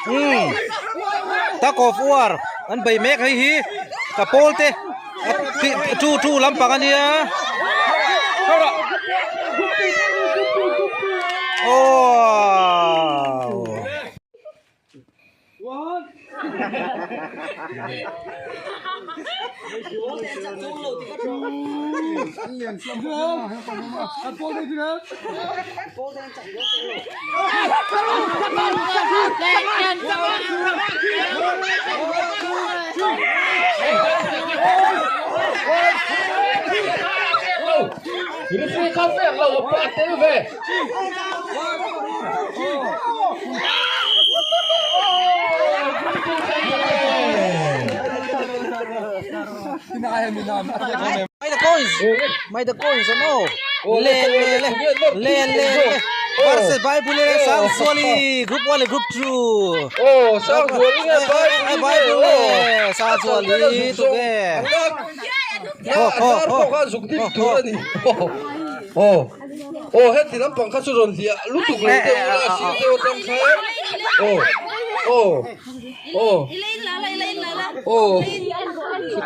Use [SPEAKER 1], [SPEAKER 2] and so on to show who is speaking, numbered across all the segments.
[SPEAKER 1] Umm tug of war an bei mek hei hi ka pawl te two two lampang ania aww.
[SPEAKER 2] Referee kha pek lo a pah tel ve.
[SPEAKER 1] May the coins may the coins ano le le le le le le versus Bible le Sangzuali group 1 le group 2
[SPEAKER 2] Oh Sangzuali nge Bible
[SPEAKER 1] Bible le Sangzuali tu ge
[SPEAKER 2] Ho ho ho kha zuk dik tur ani oh Oh heti lampang kha chu rawn hliah lutuk lo deuh ila a sir deuh atang khan aw aw aw aw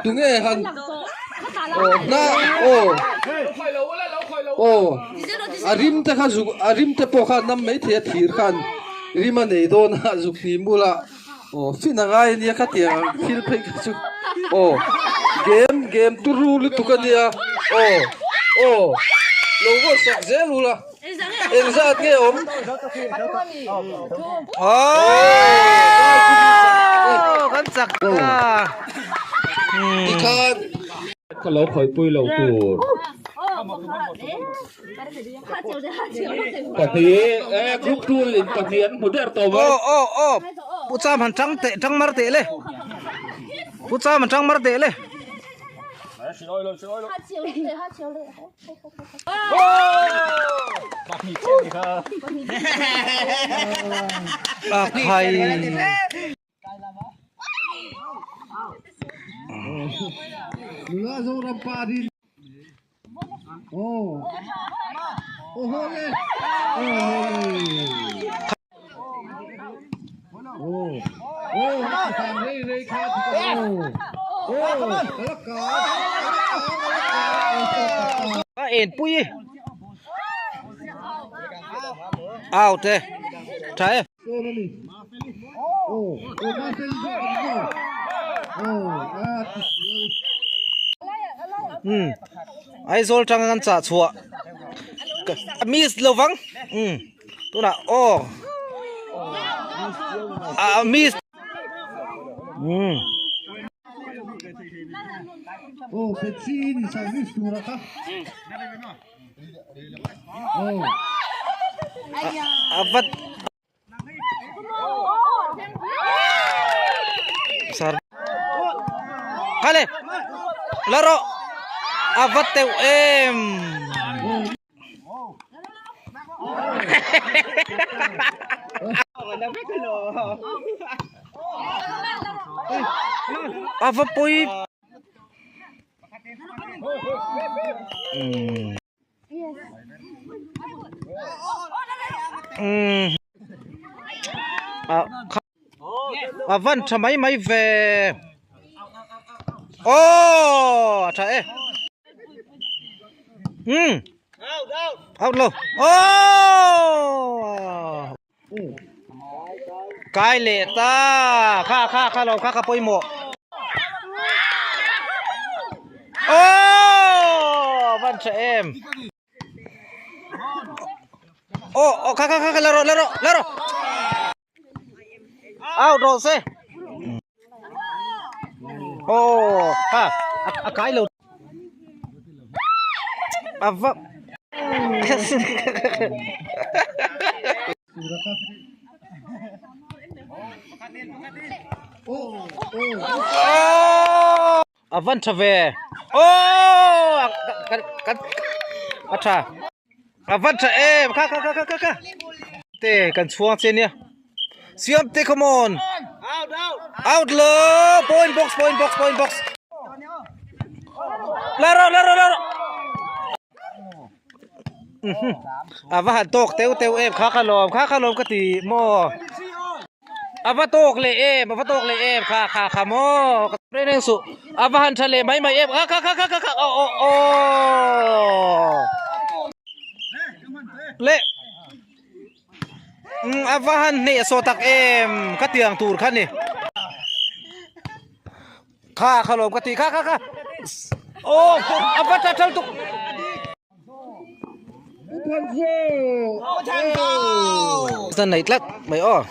[SPEAKER 2] tunge han aw hna aw aw a rim te kha zuk a rim te pawh kha nam maithei a thir khan rim a nei dawn a zuk hnih bulah aw fin a ngai ania khatiang ang thil phei kha chu aw game game turu lutuk ania aw aw lo vaw sak zel ula engzat nge awm
[SPEAKER 1] Aww kan chak ta
[SPEAKER 2] tikhan ka lo khawihpui lo tur. Pahnih e group 2 in pahnih an hmu der tawh mai.
[SPEAKER 1] Aw aw aw Pu Cham han tang teh tang mar teh le Pu Cham han tang mar teh le. A khai. A en pui out e tha e. Umm Aizawl tanga kan chah chhuah miss lo vang umm tunah aw ah miss umm. A vat Sar Kale Laro A vat teuh em A va pui Umm a van tha mai mai ve aww a tha e umm out lo aww kai leh ta kha kha kha lo kha ka pawimawh aww van tha em aw aw kha kha kha la rawh la rawh la rawh out rawh se aw kha a kai lo a va A van tha ve aww kan a tha a van tha em kha kha kha kha kha te kan chhuang che nia siam te come on out lo point box point box point box la ro la ro la ro. A va han tawk teuh teuh em kha kha lawm kha kha lawm ka ti maw a va tawk leh em a va tawk leh em kha kha kha maw ka reng reng suh a va han tha leh mai mai em a kha kha kha kha kha aw aw aw le umm a va han hneh saw tak em ka tiang tur kha ni. Kha kha lawm ka ti kha kha kha aw a va tla ṭal tuk. Zan nei tlat mai aw.